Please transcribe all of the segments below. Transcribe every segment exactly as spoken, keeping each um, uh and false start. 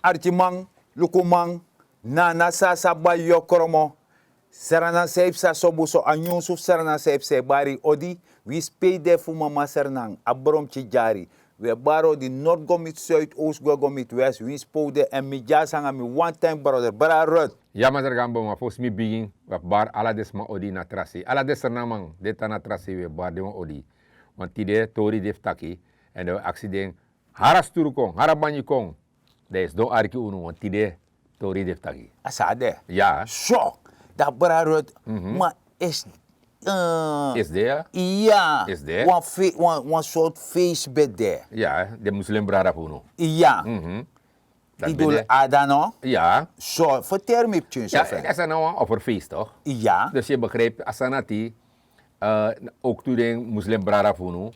Arkiman, lukuman, nana sasa bai yokromo. Sranan san e psa sobu so a nyunsu fu sranan san e psa e bari odi. Winsi pe yu de fu mama sranan a bromki dyari. Wi e bari odi nord go miti suid oos gwe go miti west winsi pe wi de èn mi dyasi nanga mi wan time brother brada rut. Ya masra gambo ma fosi mi bigin wi abi bari ala den sma odi na tra sei ala den sranaman di e tan na tra sei wi e bari den wan odi. Wan tide tori de fu taki èn den wi aksi den hari a sturu kon hari a banyi kon. Dan yu sidon arki unu wan tide tori de fu taki. A sa de. Ya so. Dan brada rut ma esi. Esi de ya. Ya. Esi de. Wan sortu feisi ben de. Ya den muslim brada fu unu. Ya. Idul ada no. Ya. So ferteri mi pikin so. Ya esi na wan offerfeisi tok. Ya dus yu begrijpi a sani ati. Ook tu den muslim brada fu unu.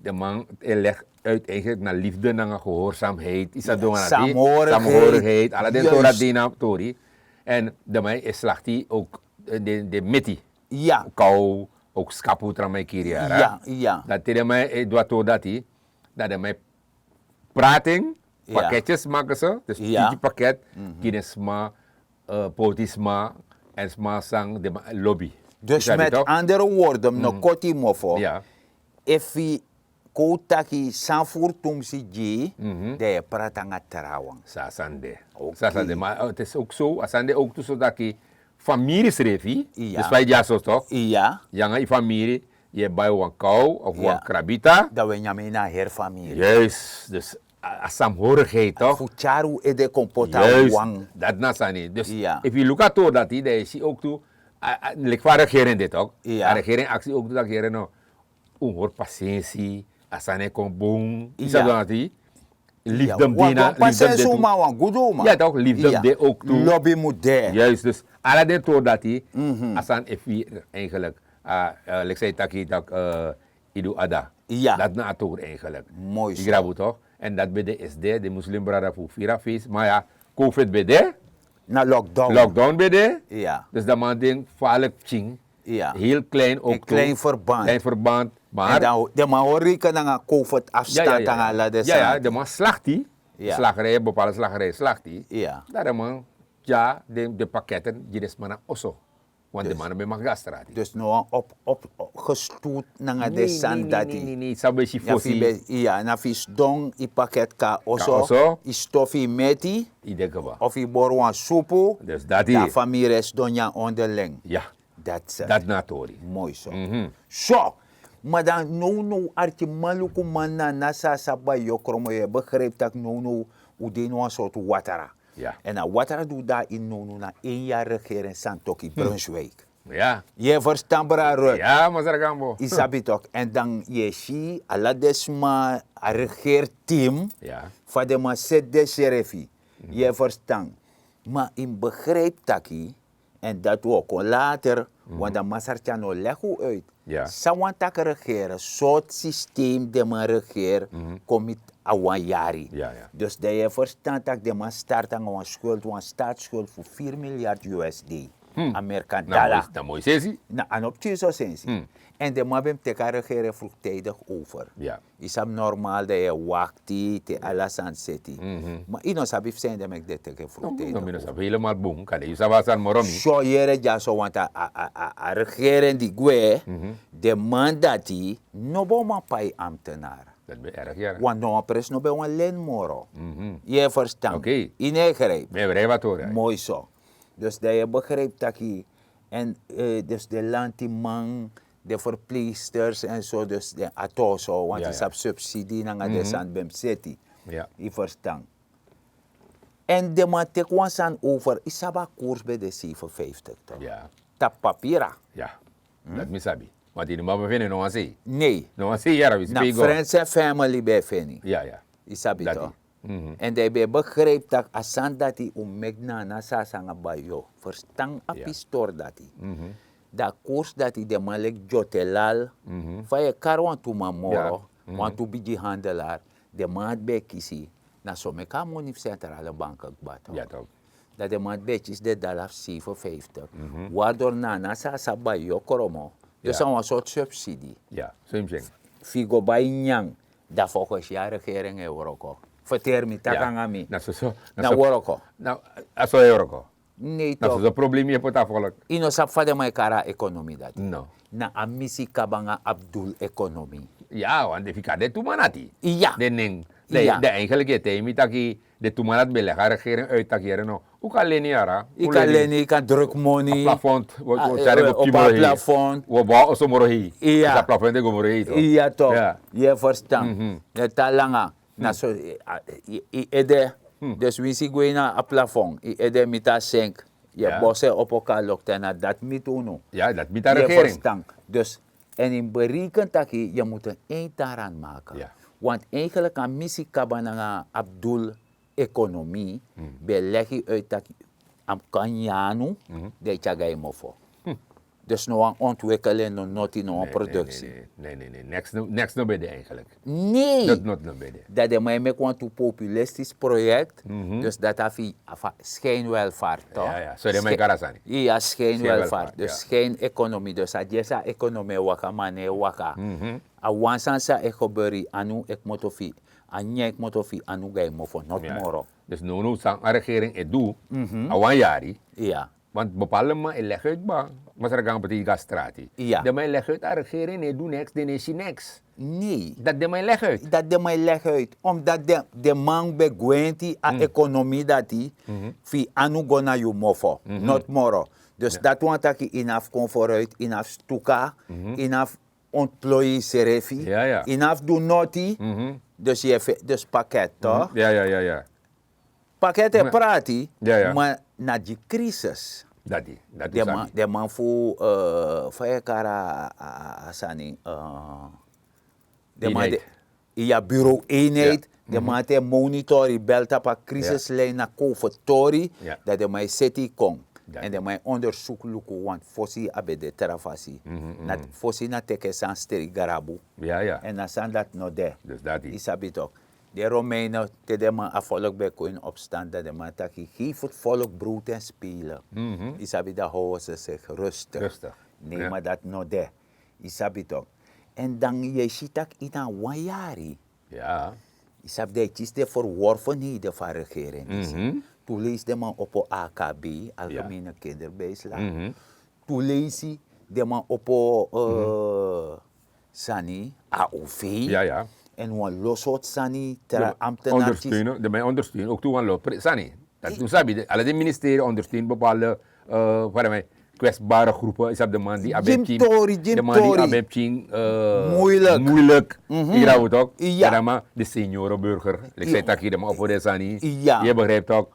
Den man e leg uit eigenlik na lifde nanga gehoorsamheid yu sa don na di samhorigheid ala den tori a dina tori. En den man e slakti ook den meti. Kaw ook skapu tra man e kiri yara. Dan te den man e du a tori dati dan den man e prating. Paketjes maken se dus tiki paket. Gi den sma poti sma en sma san de lobi. Dus met andere woorden mi no koti mofo. Efu yu kon taki san furu tumsi gi yu dan yu e prati nanga trawan. San a sani de. San a sani de ma het is ook so a sani de ook tu so taki famiri srefi. Dus fa yu di a so tok yu nanga yu famiri yu e bai wan kaw of wan krabita. Dan wi e nyami na heri famiri. Juist dus a samhorigheid tok fu tyari un ede kon poti a wan. Dati na sani dus efu yu luku a tori dati dan yu si ook tu leki fa a regering de tok a regering aksi ook tu daki here no. Un hori pasensi a sani e kon bun yu sabi dan dati. Lifdem de na lifdem de tu. Ya tok lifdem de ook tu. Lobi mu de. Juist dus ala den tori dati a sani e firi eigenlijk. Leki san yu taki tak' yu du ada. Dati na a tori eigenlijk. Yu grabu tok en dati ben de esi de den muslim brada fu firi a feisi ma ya covid ben de. Na lockdown. Lockdown ben de. Dus dan man den farlik pikin heel klein ook tu. Klein verband. Maar den man hori reken nanga covid afstand nanga ala den sani. Den man slakti. Slagerij bepaalde slagerij slakti. Dan den man dya den pakketten gi den sma na oso. Want den man no ben mag go a strati. Dus no wan op op gestoet nanga den sani dati. Nei nei san ben si fosi. Ya na fu yu sidon yu pakket kon na oso yu stofu yu meti. Yu de kaba of yu bori wan supu. Dus dati dan famiri e sidon nyan onderling. Ya. Dati na a tori. Moi so. So ma dan nownow arkiman lukuman na na so a sabi bai yokromo yu e begrijpi tak' nownow un de ini wan sortu watra. Èn a watra di un de na ini nownow na en yari regering santoki brunswik. Yu e ferstan brada rut? Yu sabi toki èn dan yu e si ala den sma a regerteam fa den man seti densrefi. Yu e ferstan? Ma yu mus begrijpi taki èn dati wi o kon later. Wan dan masartya no legi unu uit san wani taki regere sortu sistem den man regere kon miti a wan yari. Dus dan yu e ferstan tak' den man starti nanga wan skuld wan stati skuld fu firi milyard usd. Amerikan dala. Na a no pikin so sensi. Èn den man ben mus teki a regere fruktidik over. Yu sabi normal dan yu e wakti te ala sani seti. Ma yu no sabi fu sende meki den teki en fruktidik over. Helemaal bun kande yu sabi a sani moro mi. So yere dyaso wantu a regeren di gwe. Den man dati no ben o man pai ambtenar. Wan no wan pres no ben wan len moro. Yu e ferstan? Yu no e grijpi? Moi so. Dus dan yu e begrijpi taki èn dus den lantiman den verpleegsters en so dus den atoso want yu sabi subsidi nanga den sani ben mus seti. Yu ferstan? Èn den man teki wan sani over yu sabi a koers ben de seven vijftig. Tapu papira. Dati mi sabi. Want ini mama feni no wan sei. Nei. No wan sei yara wi si na friends en family ben feni. Yu sabi to? Èn dan yu ben e begrijpi tak' a sani dati un meki na a na sasa nanga bayo ferstan a pistori dati. Dan a koers dati den man leki dyotelal fa yu e kari wantu man moro wantu bigi handelar. Den man ati ben e kisi na so meki a moni fu sentrale bank kba. Dan den man ati ben e kisi den dala fu seven vijftig. Wardor na a na sasa bayo kromo. Dus a wan sortu subsidi. Fu yu go bai nyan. Dan fokosi a regering e wroko. Peter mi taki nanga mi. Na soso na wroko. Na a so e wroko. Nei, na soso problemi e poti a volk. Yu no sabi fa den man e kari a ekonomi dati. No. Na a misi kaba nanga abdul ekonomi. Ya wan de fika den tu man ati. Ya den nen. Dan eigenlijk e taigi mi taki den tu man dati ben legi a regering uit taki yere no, un kan leni yara. Yu kan leni, yu kan druk moni. Plafond. Wi o tyari go pimoro hei. Wi o bouw oso moro hei. Iya. A plafond e go moro hei to. Iya to. Yu e verstan. Den tan langa. Na so yu ede. Dus winsi gwe ini a plafond yu ede miti a senk. Yu e boso en opo kalokte na dati miti unu. Ya dati miti a regering. Dus en yu mus bereken taki yu mus en eintaran maki. Want eigenlijk a misi kaba nanga a bedoel ekonomi ben legi uit taki a mus kan nyanu. Dan yu tyari go na yu mofo. Dus no wan ontwikkel en no noti no wan produksi. Neks no ben de eigenlijk. Nei. Dat no ben de. Dat den man e meki wantu populistisch projekt. Dus dat a fi a fa schijnwelvaart. So den man e kari a sani. Iya schijnwelvaart dus schijnekonomi dus a dyesi a ekonomi e waka ma a no e waka. A wan sani san e geberi yu anu e kmoto fu yu. A nyan e kmoto fu yu anu go na yu mofo noti moro. Dus nownow san a regering e du a wan yari. Iya. Want bepaalde man e legi uit kba. Masra gan beti yu go na strati. Den man e legi uit a regering no e du neks den no e si neks. Nei. Dati den man e legi uit. Dati den man e legi uit omdat den man ben gwenti a ekonomi dati fu yu anu go na yu mofo noti moro. Dus dati wani taki yu no abi kon voruit yu no abi stuka. Yu no abi ontploi yusrefi. Yu no abi du noti. Dus yu e fe dus paket to. Paket e prati. Ma na gi krisis. Den man fu fa yu e kari a sani. Den man de iya bureau eenheid. Den man te monitori bel tapu a krisislin na kowfetori. Dan den man e seti yu kon. Èn den man e ondersuku luku want fosi a ben de tra fasi. Na fosi na teke sani steri grabu. Èn na sani dati no de. Yu sabi toki. Den romeinen te den man a volk ben kon ini opstand dan den man taki geef het volk brood en spelen. Yu sabi dan how se segi rustig. Nei ma dati no de. Yu sabi toki. Èn dan yu e si tak' ini a wan yari. Yu sabi dan yu kisi den verworfenheden fu a regering disi. Tu leisi den man opo akb, algemene kinderbijslag. Tu leisi den man opo sani a ov. Èn wan lo sortu sani tra ambtenari. Den man e ondersteun oki tu wan lo sani. Dati un sabi ala den ministeri ondersteun bepaalde fa den man e kwestbare grupe yu sabi den man di abi en pikin. Den man di abi en pikin. Muilik. Yu rabu tok. Dama den seniore burger leki san yu taki den man opo den sani. Yu e begrijpi tok.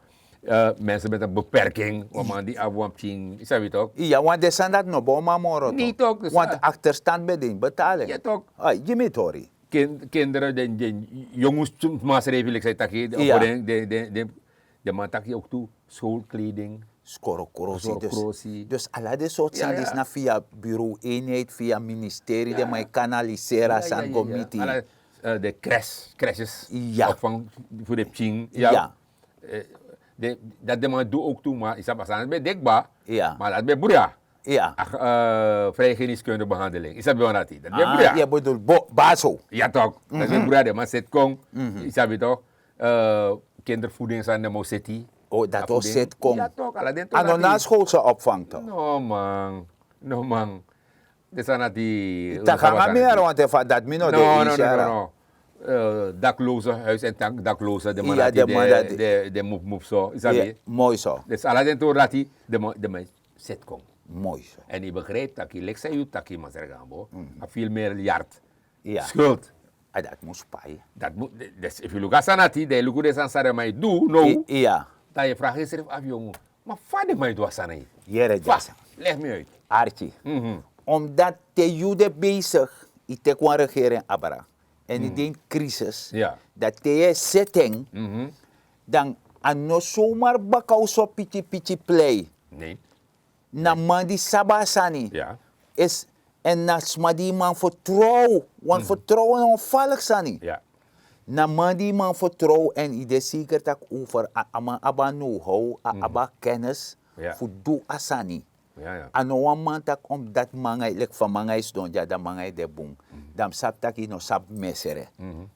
Mensen met en beperking wan man di abi wan pikin yu sabi tok. Iya want den sani dati no ben o man moro tok. Want akterstand ben de ini betaling. Gi mi tori. Kinderen den yongu sma srefi leki san yu taki opo den. Den man taki oki tu schoolkleding. Skorokrosi dus ala den sortu sani disi na via bureau eenheid via ministeri den man e kanaliseri a sani go miti. De crèches. Opvang fu den pikin. Dati den man du oki tu ma yu sabi a sani ben de kba. Ma dati ben bruya. Vrije geneeskunde behandeling yu sabi wan dati dati ben bruya. Yu e bedul baso. Ya tok dati ben bruya den man seti kon. Yu sabi tok. Kindervoeding san den man o seti. Dati o seti kon. A no na a schoolse opvang tok. No man. No man. Den sani dati. Taki nanga mi yara want efu a dati mi no de. Dakloze huis en dakloze den man dati. Den move move so yu sabi. Moi so. Dus ala den tori dati den man seti kon. Moi so. Èn yu begrijpi taki leki san yu taki masra gambo a veel miljard. Schuld. Dati mus pai. Dati mus. Dus efu yu luku a sani dati dan yu luku den sani san den man e du now. Dan yu e fragi yusrefi afu yongu ma fa den man e du a sani dati? Yere dya sani. Legi mi uit. Arki. Omdat te yu de besig yu teki wan regering abra èn yu de ini krisis. Dan te yu e seti en dan a no somar baka un so piki piki plei. Na man di sabi a sani. Èn na sma di yu man fertrow wan fertrow na wan faliki sani. Na man di yu man fertrow èn yu de seker tak' over a man abi a know how a abi a kennis fu du a sani. A no wan man taki om dati manga e leki fa manga e sidon dya dan manga e de bun. Dan mi sabi taki yu no sabi mesere.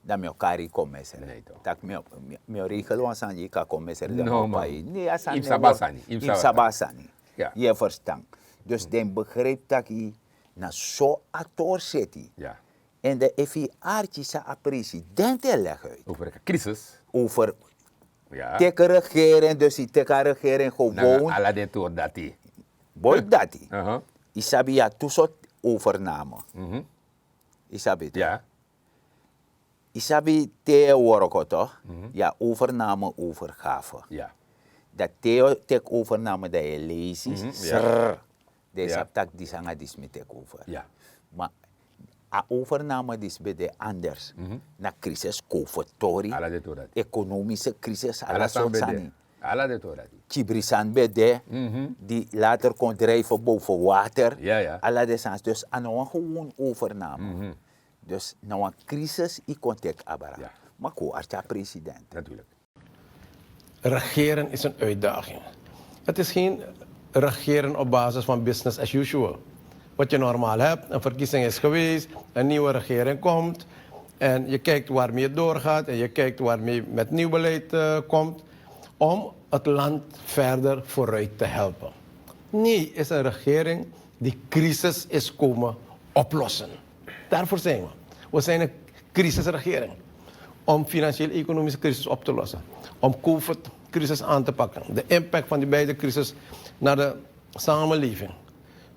Dan mi o kari yu kon mesere. Tak' mi o regel wan sani gi yu kan kon mesere dan mi o pai yu. Ne a sani yu mus sabi a sani. Yu e ferstan? Dus den begripi taki na so a tori seti. En dan efu yu arki san a presidenti e legi uit over teki regering dus yu teki a regering gewon ala den tori dati. Boi dati. Yu sabi yu abi tu sortu overname. Yu sabi tu. Yu sabi te yu e worko to yu abi overname overgafe. Dan te yu o teki overname dan yu e leisi srr dan yu sabi tak' disi nanga disi mi teki over. Ma a overname disi ben de anders. Na krisis kowfertori, ekonomise krisis ala sortu sani. Kibri sani ben de di later kon drijfe boven water. Ala den sani dus a no wan gewon overname. Dus na wan krisis yu kon teki abra. Ma kon arki a president. Regeren is en uitdaging. Het is geen regeren op basis van business as usual. Wat je normaal hebt, een verkiezing is geweest, een nieuwe regering komt en je kijkt waarmee het doorgaat en je kijkt waarmee met nieuw beleid komt om het land verder vooruit te helpen. Nee, is een regering die crisis is komen oplossen. Daarvoor zijn we. We zijn een crisisregering. Om financieel-economische crisis op te lossen. Om COVID-crisis aan te pakken. De impact van die beide crisis naar de samenleving.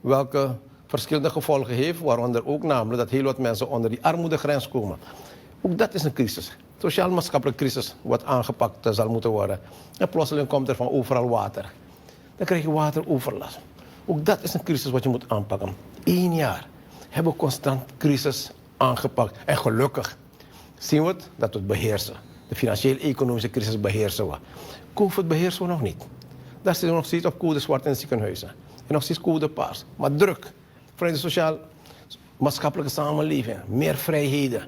Welke verschillende gevolgen heeft, waaronder ook namelijk dat heel wat mensen onder die armoedegrens komen. Ook dat is een crisis. Sociaal-maatschappelijke crisis wat aangepakt zal moeten worden. En plotseling komt er van overal water. Dan krijg je wateroverlast. Ook dat is een crisis wat je moet aanpakken. Eén jaar hebben we constant crisis aangepakt. En gelukkig zien we het dat we het beheersen. De financieel-economische crisis beheersen we. COVID beheersen we nog niet. Daar zitten we nog steeds op code zwart in ziekenhuizen. En nog steeds code paars. Maar druk vanuit de sociaal-maatschappelijke samenleving. Meer vrijheden.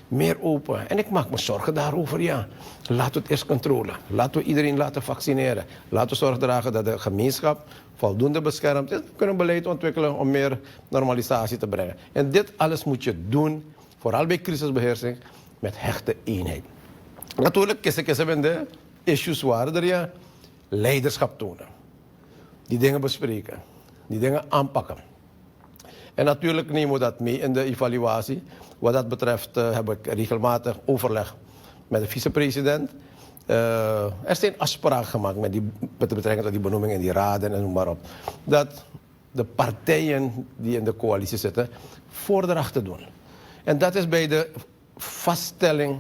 Meer open. En ik maak me zorgen daarover, ja. Laten we het eerst controleren. Laten we iedereen laten vaccineren. Laten we zorg dragen dat de gemeenschap voldoende beschermd is. We kunnen beleid ontwikkelen om meer normalisatie te brengen. En dit alles moet je doen, vooral bij crisisbeheersing, met hechte eenheid. Natuurlijk, kese kese ben de issues waren er, ja. Leiderschap tonen. Die dingen bespreken. Die dingen aanpakken. En natuurlijk nemen we dat mee in de evaluatie. Wat dat betreft heb ik regelmatig overleg met de vicepresident. Er zijn afspraken gemaakt met, die, met betrekking tot die benoeming in die raden en noem maar op. Dat de partijen die in de coalitie zitten voordrachten doen. En dat is bij de vaststelling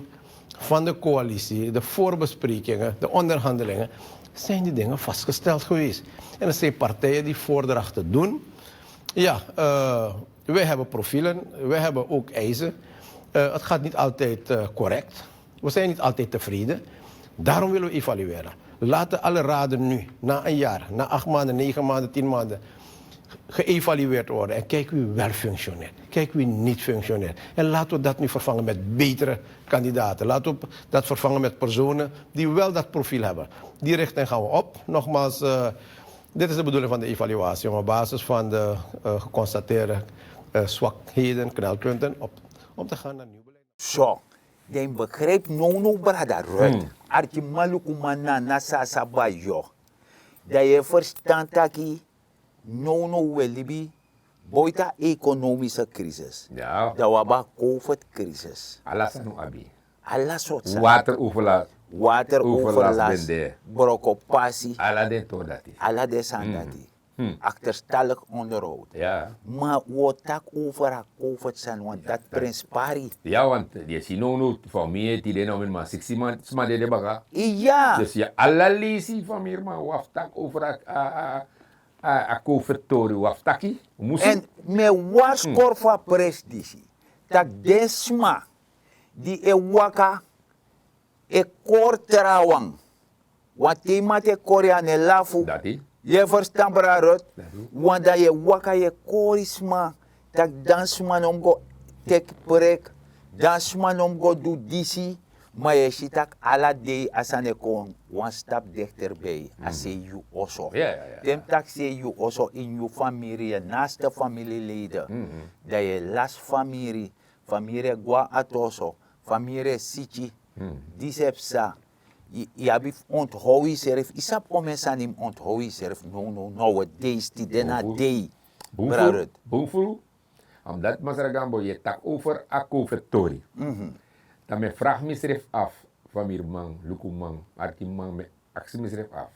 van de coalitie, de voorbesprekingen, de onderhandelingen, zijn die dingen vastgesteld geweest. En er zijn partijen die voordrachten doen. Ja, uh, wij hebben profielen, wij hebben ook eisen. Uh, het gaat niet altijd uh, correct. We zijn niet altijd tevreden. Daarom willen we evalueren. Laten alle raden nu, na een jaar, na acht maanden, negen maanden, tien maanden, geëvalueerd worden en kijken wie wel functioneert. Kijken wie niet functioneert. En laten we dat nu vervangen met betere kandidaten. Laten we dat vervangen met personen die wel dat profiel hebben. Die richting gaan we op. Nogmaals, uh, dit is de bedoeling van de evaluatie. Om op basis van de uh, geconstateerde uh, zwakheden, knelpunten, op, om te gaan naar nieuw beleid. So, den begrijp no no brada rut. Arki maluku man na na sasa bayo. Dan yu e verstan taki no no we libi boiti a ekonomise krisis. Dan wi abi a covid krisis. Ala sani wi abi. Ala sortu sani. Water overlast. Water overlast. Broko pasi. Ala den tori dati. Ala den sani dati. Achterstallig onderhoud. Ma wi o taki over a covid sani want dati prenspari. Ya want yu e si nownow famiri e tide na wi man siksi man sma dede baka. Ya dus yu ala leisi famiri man wi abi taki over a a a covid tori wi abi taki. Èn mi e warskori fu a presi disi tak' den sma di e waka e kori trawan. Wan te yu mati e kori yu a no e lafu. Yu e ferstan brada rut? Wan dan yu e waka yu e kori sma tak' dan sma no mus go teki prek, dan sma no mus go du disi. Ma yu e si tak' ala dei a sani e kon wan stapu dekterbei a sei yu oso. Te mi taki sei yu oso, ini yu famiri, yu naste familileden, dan yu e lasi famiri. Famiri e go na ati oso, famiri e siki. Disi e psa. Yu abi fu onthow yusrefi. Yu sabi omen sani yu mus onthow yusrefi. Nownow, nowadays, tide na dei. Brada. Bun furu. Omdat masra gambo yu e taki over a covid tori. Dan mi e fragi misrefi afu, famiriman, lukuman, arkiman, mi e aksi misrefi afu.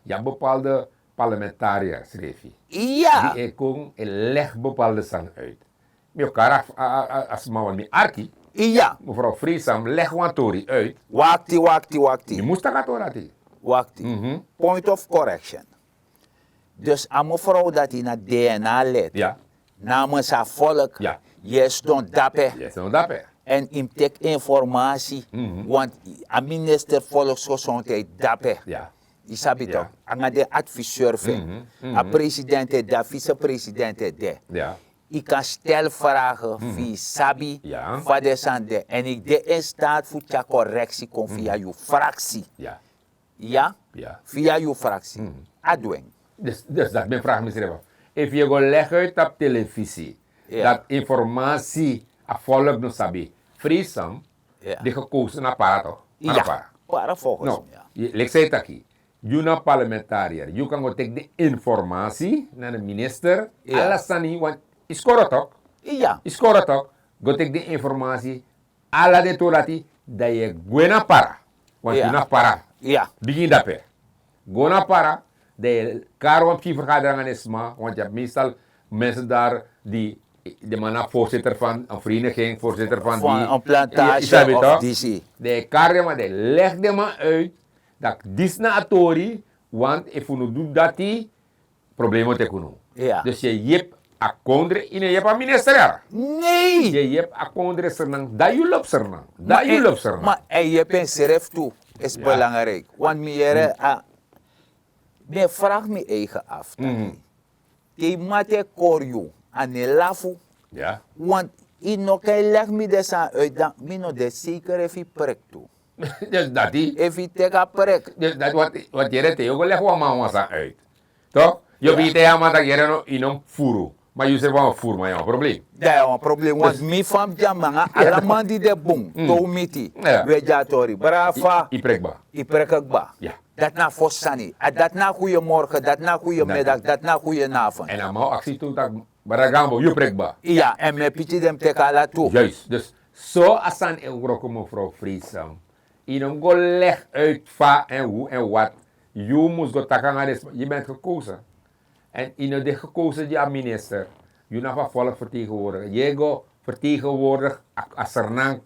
Yu abi bepaalde parlementariër srefi. Di e kon e legi bepaalde sani uit. Mi o kari a sma wan mi arki. Mevrouw Freesam legi wan tori uit. Wakti wakti wakti. Mi mus taki a tori ati. Wakti. Point of correction. Dus a mevrouw dati na DNA lid, namens a volk, yu e sidon dape. Èn yu mus teki informasi. Want a minister volksgezondheid dape. Yu sabi tok, nanga den adviseur fu en. A president e de, a vicepresident e de. Yu kan stel vragen fu yu sabi fa den sani de, èn yu de in staat fu tyari correctie kon via yu fractie. Ya, via yu fractie. A dwen. Dus dati ben vraag misrefi. Efu yu go leg uit tapu televisi, dati informasi a volk no sabi. Freesam, de gekozen na para tok. Para volgens mi. Leki san yu taki, yu na parlementariër, yu kan go teki den informasi na den minister. Ala sani want yu skoro tok. Yu skoro tok. Go teki den informasi, ala den tori dati, dan yu e gwe na para. Want yu na para. Bigin dape. Go na para. Dan yu e kari wan pikin vergadering nanga den sma, want yu abi meestal mensen daar di den man na voorzitter van een vereniging, voorzitter van die, een plantage of disi. Dan yu e kari den man, dan yu legi den man uit, dati disi na a tori. Want efu unu du dati, problema o teki unu. Dus yu e yepi a kondre, yu no e yepi a minister yara. Nei. Yu e yepi a kondre Sranan, dan yu lobi Sranan. Dan yu lobi Sranan. Ma yu e yepi ensrefi tu. Is belangrijk. Want mi yere a mi e fragi mi eigen afu taki, te yu mati e kori yu, a no e lafu. Want yu no kan e legi mi den sani uit, dan mi no de seker efu yu prek tu. Dus dati, efu yu teki a prek. Dus dati, want yere te yu o go legi wan man wan sani uit, tok, yu o bigin taigi a man tak' yere, no, yu no mus furu. Ma yusrefi wan furu, ma yu na wan problem. Dan yu na wan problem. Want mi fa mi de nanga ala man di de bun, te un miti, un e de a tori, brada, fa yu preki kba. Dati na a fosi sani. Dati na a goede morgen, dati na a goede middag, dati na a goede avond. Èn a man o aksi tu tak', brada Gambo, yu preki kba. Iya, èn mi e piki den, mi teki ala tu. Juist. Dus so a sani e wroko, mevrouw Freesam. Yu no mus go leg uit fa èn hoe èn wat. Yu mus go taki nanga den sma, yu ben gekozen. Èn yu no de gekozen gi a minister. Yu na fu a volk vertegenwoordig. Yu e go vertegenwoordig a Sranan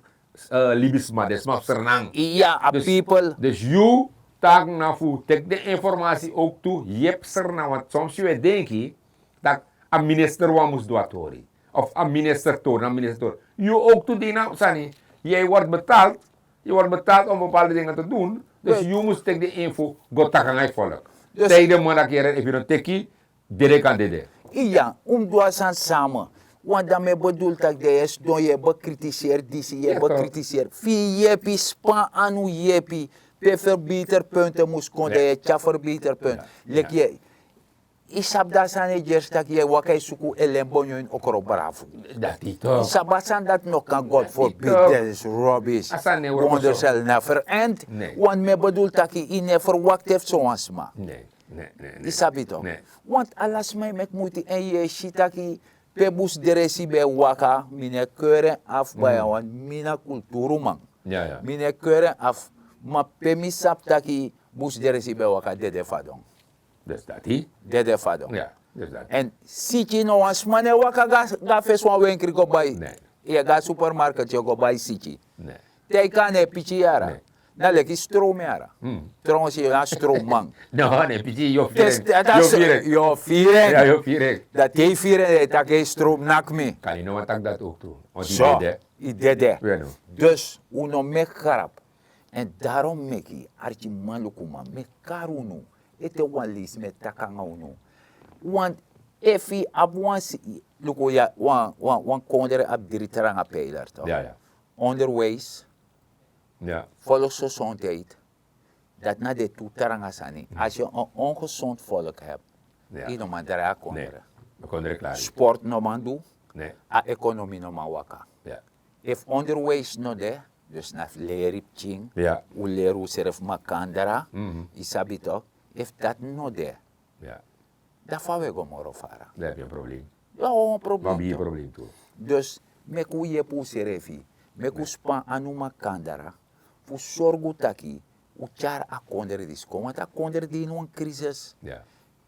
libisma, den sma fu Sranan. Iya, a people. Dus yu taki na fu teki den informasi ook tu, yepi Sranan, want soms yu e denki tak' a minister wan mus du a tori. Of a minister tori, na minister tori. Yu ook tu de na sani. Yu e word betaald. Yu word betaald om bepaalde dingen te doen. Dus yu mus teki den info, go taki nanga yu volk. Taigi den man tak' yere, efu yu no teki, dede kan dede. Iya, un mus du a sani sama. Want dan mi e bedoel tak' dan yu e sidon, yu e bekritiseri disi, yu e bekritiseri. Fu yu yepi, span anu yepi. Pe verbeterpunten mus kon, dan yu e tyari verbeterpunten. Leki yu e Yu sabi dati a sani e gersi tak' yu e waka e suku elembo nyon ini okro brafu. Dati tok. Yu sabi a sani dati no kan, God forbid, dati is rubbish. A sani e wroko so. Wonder shall never end. Want mi e bedoel tak' yu no e verwakti fu sowan sma. Yu sabi tok. Want ala sma e meki muiti èn yu e si tak' pe busdresi ben waka, mi no e keri en afu, bai, want mi na kulturuman. Mi no e keri en afu. Ma pe mi sabi tak' busdresi ben waka, dede fadon. Dede fadon. Èn siki, no wan sma no e waka go na fesi wan wenkri go bai. Yu e go na supermarket, yu o go bai siki. Te yu kon na en pikin yara, na leki stroom yara. Trouwens yu na stroomman. No, na en pikin, yu o firi en. Yu o firi en. Dan te yu firi en, dan yu taki stroom naki mi. Kan yu no wani taki dati ook tu? So yu dede. Dus un no meki grap. Èn daarom meki, arkiman, lukuman, mi e kari unu ete wan leisi, mi e taki nanga unu. Want efu yu abi wan, luku, wan kondre abi dri tranga pijler tok. Onderwijs, Volksgezondheid. Dati na de tu tranga sani. Als je een ongezond volk hebt, yu no man drai a kondre. Sport no man du. A ekonomi no man waka. Efu onderwijs no de, dus na fu leri pikin, un leri unsrefi makandra, yu sabi tok', efu dati no de, dan fa un e go moro fara? Dan wan problem. Dus meki un yepi unsrefi, meki un span anu makandra fu sorgu taki un tyari a kondre disi kon, want a kondre de ini wan krisis.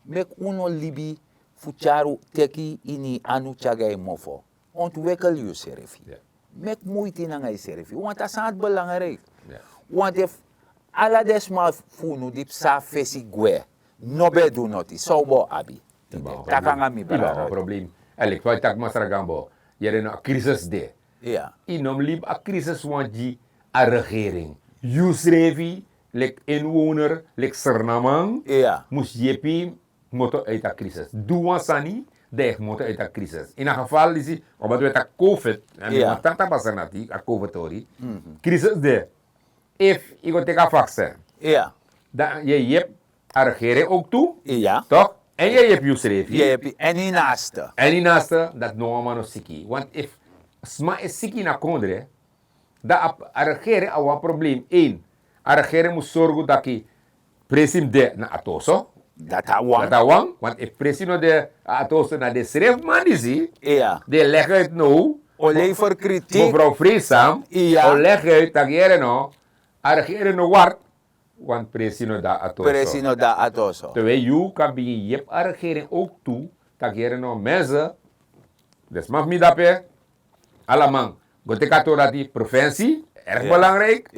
Meki un no libi fu tyari un teki ini anu tyari gi mofo. Ontwikkel yusrefi. Meki muiti nanga yusrefi, want a sani dati belangrijk. Want efu ala den sma fu unu di psa fesi gwe no ben du noti, san un bo abi? Taki nanga mi brada. Problem. Èn leki fa yu taki masra gambo, yere no, a krisis de. Yu no mus libi a krisis wan gi a regering. Yusrefi leki inwoner, leki srnaman, mus yepi kmoto uit a krisis. Du wan sani, dan yu e kmoto uit a krisis. In a geval disi, omdat we taki covid, en mi man taki tapu a sani dati, a covid tori, krisis de. Efu yu go teki a vaccin, dan yu e yepi a regering ook tu, toch? Èn yu e yepi yusrefi. Yu e yepi èn yu naaste. Èn yu naaste, dati no wan man no siki. Want efu sma e siki na kondre, dan a regering abi wan problem. Een, a regering mus sorgu taki presi mus de na atoso. Dati a wan. Want efu presi no de na atoso, na den srefi man disi, den e leg uit now. O lever kritik. Mevrouw Vreesam o leg uit taki yere no, a regering no wari, want presi no de na atoso. Presi no de na atoso. Terwijl yu kan bigin yepi a regering ook tu, taki yere no, mensen, den sma fu mi dape, ala man, go teki a tori dati, preventie, erg belangrijk.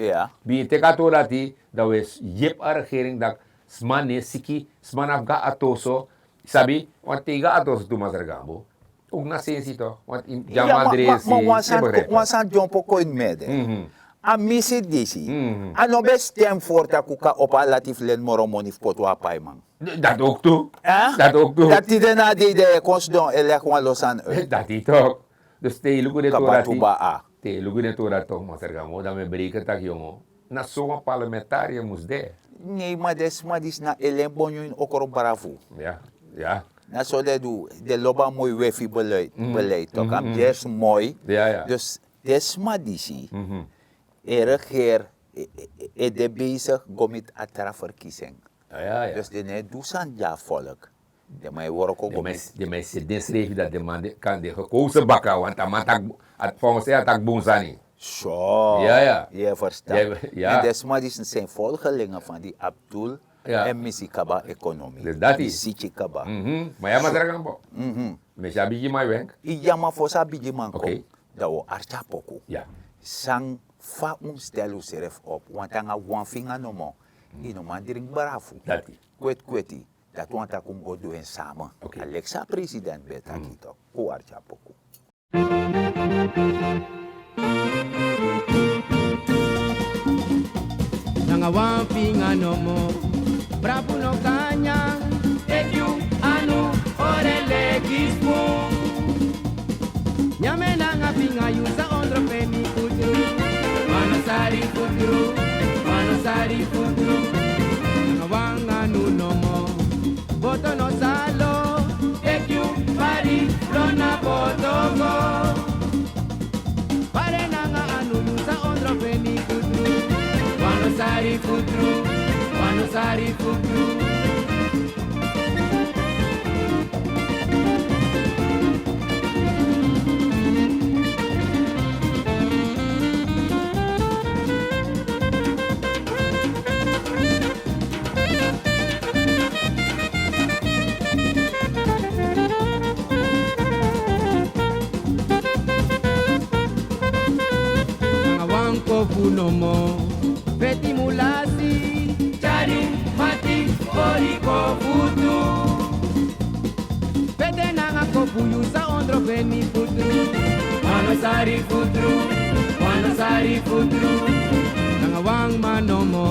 Bigin teki a tori dati, dan un e yepi a regering taki sma no e siki, sma no abi go na atoso. Sabi, want te yu go na atoso tu, masra gambo, ook na sensi toch, want yu no man dresi. Ma wan sani dyompo kon ini mi ede. A misi disi, a no ben stem voor taki un kan opo a lati fu leni moro moni fu poti wan paiman. Dati ook tu. Dati ook tu. Dati tide na a dei dan yu e kon sidon e leg wan lo sani uit. Dati toch. Dus te yu luku den tori dati, te yu luku den tori dati toch, masra gambo, dan mi e bereken taki yongo, na so wan parlementariër mus de. Nee, ma den sma disi na e leni bonyo ini okro brafu. Na so den e du, den lobi a moi wefi beleid, beleid toch, a mus de esi moi. Dus den sma disi e regeer, e de bezig go miti a tra verkiezing. Dus den no e du sani gi a volk. Den man e wroko go miti. Den man e seti densrefi dati den man kan de gekozen baka, want a man taki, a volgens a taki bun sani. So, yu e ferstan. Èn den sma disi na volgelingen van die Abdul, èn mi si kaba ekonomi. Mi si kaba. Ma yu a masra gambo. Mi si a bigiman e wenk. Yu a man fosi a bigiman kon. Dan un o arki a poku. San, fa un mus stel unsrefi op, want nanga wan finga nomo yu no man dringi brafu. Kweti kweti, dati wani taki un mus go du en sama. A leki san a president ben e taki tok'. Kon un arki a poku. Nanga wan finga nomo brafu no kan nyan. Teki yu anu, ori en leki spun. Nyan mi nanga finga, yu sa ondro feni futru. Wan no sari futru, wan no sari futru. Nanga wan anu nomo boto no sa lo. Teki yu bari, lo na boto go. Bari nanga anu, yu sa ondro feni futru. Wan no sari futru, wan no sari futru. Nanga wan kofu nomo. Feti mulasi, tyari mati, ori kofu tu. Feti nanga kofu, yu sa ondro feni futru. Wan no sari futru, wan no sari futru. Nanga wan man nomo.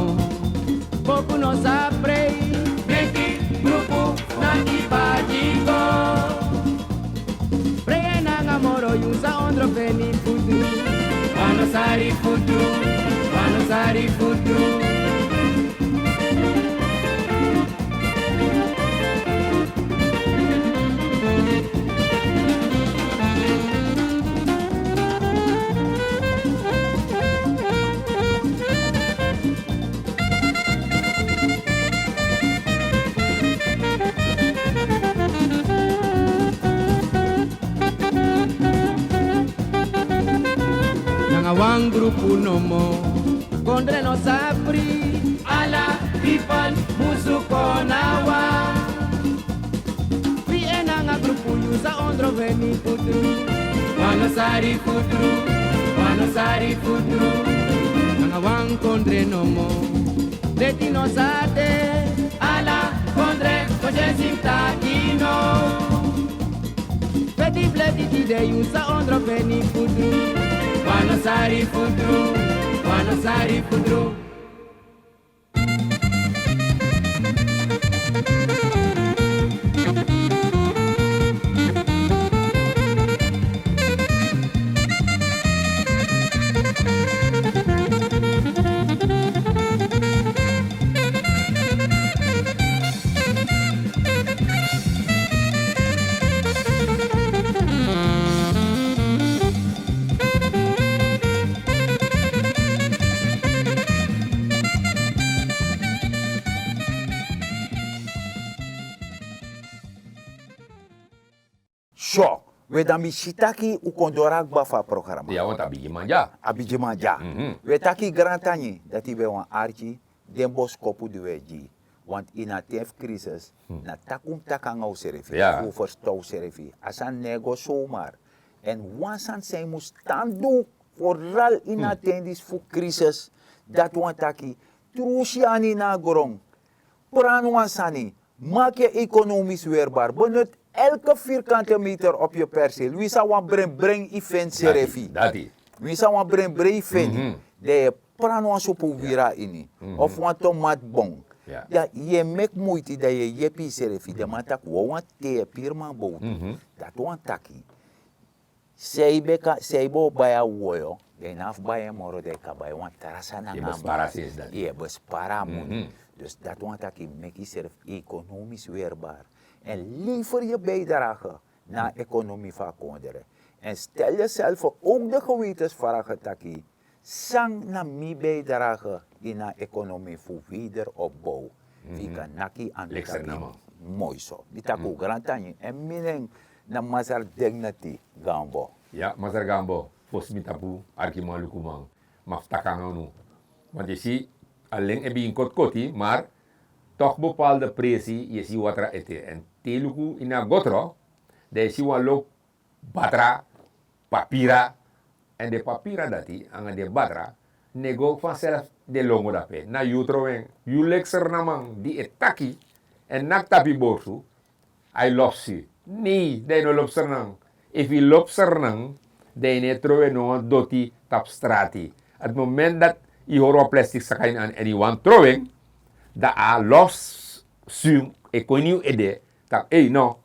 Poku no sa prei, meki grupu naki bati go. Prei nanga moro, yu sa ondro feni futru. Wan no sari futru, wan no Sari futru. Nanga wan grupu nomo, kondre no sa fri. Ala pipel musu kon na wan. Wi e nanga grupu yu sa ondro feni futru. Wan no sari futru, wan no sari futru. Nanga wan kondre nomo, leti no sa de. Ala kondre, konsensi mus taki no. Feti fleti tide yu sa ondro feni futru. Wan no sari futru, wan no sari futru. So, we dan mi si taki un kon doro na kba fu a programa. Ya, want a bigi man dya. A bigi man dya. Mhm. We taki grantangi dati ben wan arki den boskopu di we gi. Want ini a ten fu krisis, na taki un mus taki nanga usrefi, fu un ferstan usrefi. A sani no e go somar. Èn wan sani san yu mus tan du, foral ini a ten disi fu krisis, dati wani taki, tru syani na gron. Pran wan sani, maak yu ekonomisch weerbaar. Benut elke vierkante meter op yu perseel. Wi sa wan brengbrengi yu feni srefi. Wi sa wan brengbrengi yu feni. Dan yu e pran wan supu wiri na ini. Of wan tomatbon. Dan yu e meki muiti dan yu e yepi yusrefi. Den man taki wawan te yu e piri man bowtu. Dati wani taki san yu ben o bai a woyo, dan yu no abi fu bai en moro, dan yu kan bai wan tra sani nanga a moni. Yu e bespari a moni. Dus dati wani taki meki yusrefi ekonomisch weerbaar. Èn lever yu bijdrage na a ekonomi fu a kondre. Èn stel yusrefi ook de gewetensvragen taki, san na mi bijdrage ini a ekonomi fu wederopbouw. Fu yu kan naki andu tapu moi so. Mi taki un grantangi. Èn mi nen na Masra Dignity Gambo. Ya, Masra Gambo, fosi mi tapu, arkiman, lukuman, mi abi fu taki nanga unu. Want yu si, a len e bigin koti koti, maar toch bepaalde presi, yu e si watra ete. Èn te yu luku ini a gotro, dan yu e si wan lobi batra, papira, èn den papira dati nanga den batra no e go vanzelf, den longo dape. Na yu trowe en. Yu leki Sranan man di e taki èn naki tapu yu borsu, a e lobi yu. Nei, dan yu no lobi Sranan. Efu yu lobi Sranan, dan yu no e trowe no wan doti tapu strati. A moment dati yu hori wan plastik saka ini yu an èn yu wani trowe en, dan a lobi yu e kon ini yu ede taki, ei, no,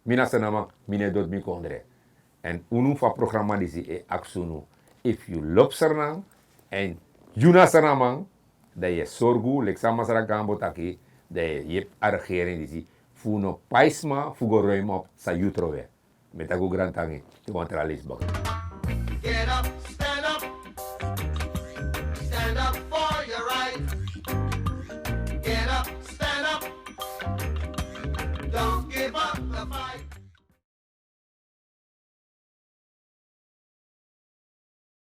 mi na Sranan man, mi no e doti mi kondre. Èn unu fu a programa disi e aksi unu, efu yu lobi Sranan èn yu na Sranan man, dan yu e sorgu, leki san Masra Gambo taki, dan yu e yepi a regering disi fu no pai sma fu go ruim op san yu trowe. Mi e taki un grantangi, te wan tra leisi baka.